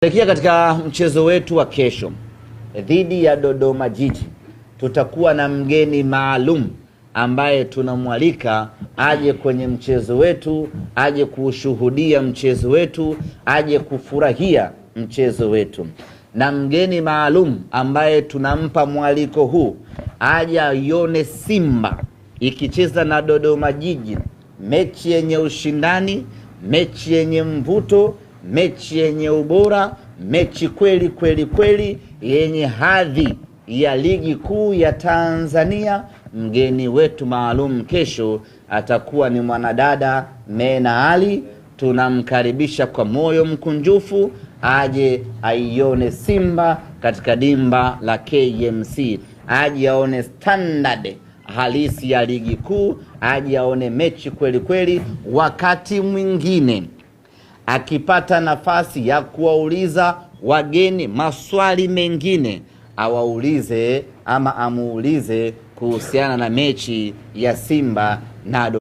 Kuelekea katika mchezo wetu wa kesho dhidi ya Dodoma Jiji, tutakuwa na mgeni maalum ambaye tunamwalika aje kwenye mchezo wetu, aje kuushuhudia mchezo wetu, aje kufurahia mchezo wetu. Na mgeni maalum ambaye tunampa mwaliko huu aje aione Simba ikicheza na Dodoma Jiji, mechi yenye ushindani, mechi yenye mvuto, mechi yenye ubora, mechi kweli kweli kweli yenye hadhi ya ligi kuu ya Tanzania. Mgeni wetu maalum kesho atakuwa ni mwanadada Mena Ali. Tunamkaribisha kwa moyo mkunjufu aje aione Simba katika dimba la KMC, aje aone standard halisi ya ligi kuu, aje aone mechi kweli kweli. Wakati mwingine akipata nafasi ya kuwauliza wageni maswali mengine awaulize ama amuulize kuhusiana na mechi ya Simba na